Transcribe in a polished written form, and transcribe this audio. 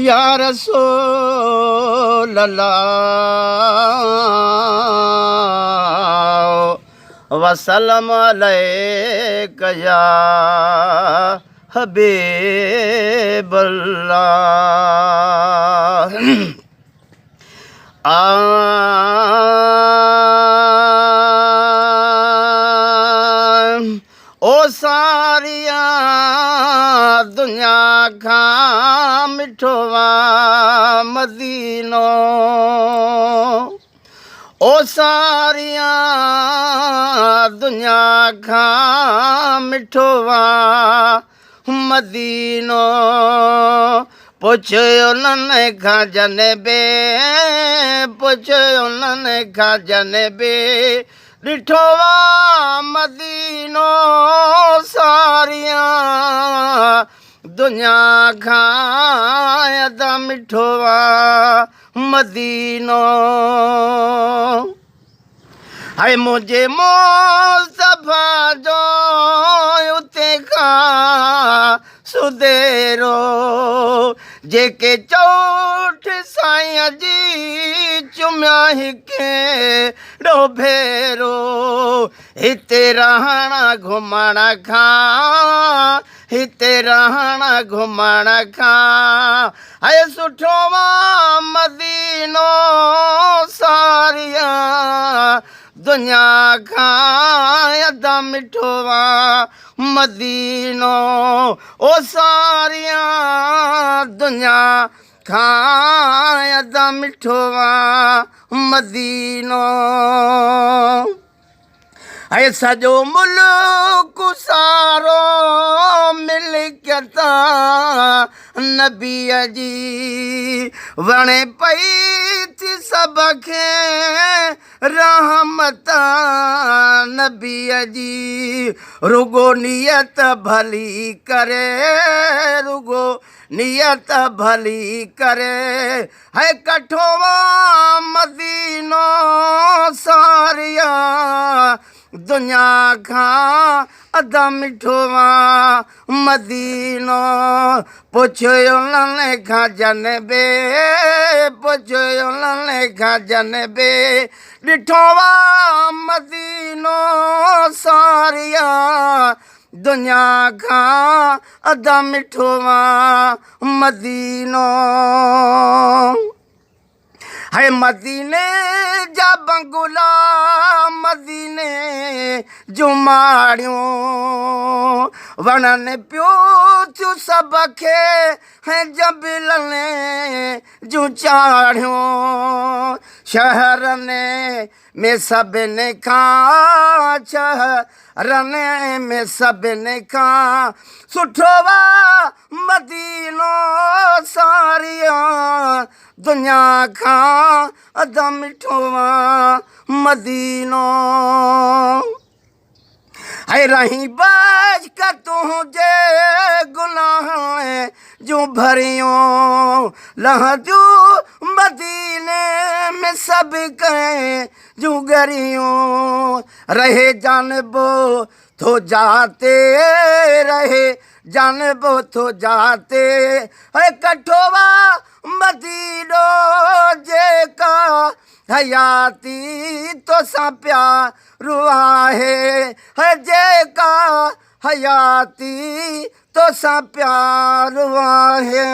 يا رسول الله وسلم عليك يا حبيب الله. او ساريا دنيا کان مٺو آ مدينو، او ساريا دنيا کان مٺو آ مدينو. پڇ انهن کان جن بي، پڇ انهن کان جن بي ڏٺو آ مدينو. ساريان دنيا کان ادا مٺو آ مدينو. هاء منهنجي مصطفيٰ جو اتي کان سديرو، جيڪي چوٺ سائين جي چميا هڪڙو ڀيرو. هتي رهڻ گهمڻ کان، هتي رهڻ گهمڻ کان هاء سٺو آ مدينو. ساريان دنيا کان ادا مٺو آ مدينو. او ساريان دنيا کان ادا مٺو آ مدينو. اي سڄو ملڪ سارو ملڪيت نبيء جي، وڻي پئي ٿي سڀ کي رحمت نبيء جي. رڳو نيت ڀلي ڪري، رڳو نيت ڀلي ڪري، هي ڪٺو آ مدينو. ساريا دنيا کان ادا مٺو آ مدينو. پڇ انهن کان جن بي، پڇ انهن کان جن بي ڏٺو آ مدينو. ساريا دنيا کان ادا مٺو آ مدينو. هي مديني جا بنگلا، مديني جون ماڙيون، وڻن پيو ٿيون سڀ کي هي جبلن جون چاڙهيون. شهرن ۾ سڀن کان، شهرن ۾ سڀن کان سٺو آ مدينو. ساريا دنيا کان ادا مٺو آ مدينو. هي رهين بشڪ تنهنجي گناهن جون ڀريون، لهنديون مديني ۾ سڀ ڪنهن جون ڳريون. رهي جانب ٿو جاتي، رهي جانب ٿو جاتي، هي ڪٺو آ مدينو. جيڪا حياتي توسان پيارو آهي، هي جيڪا حياتي توسان پيارو آهي.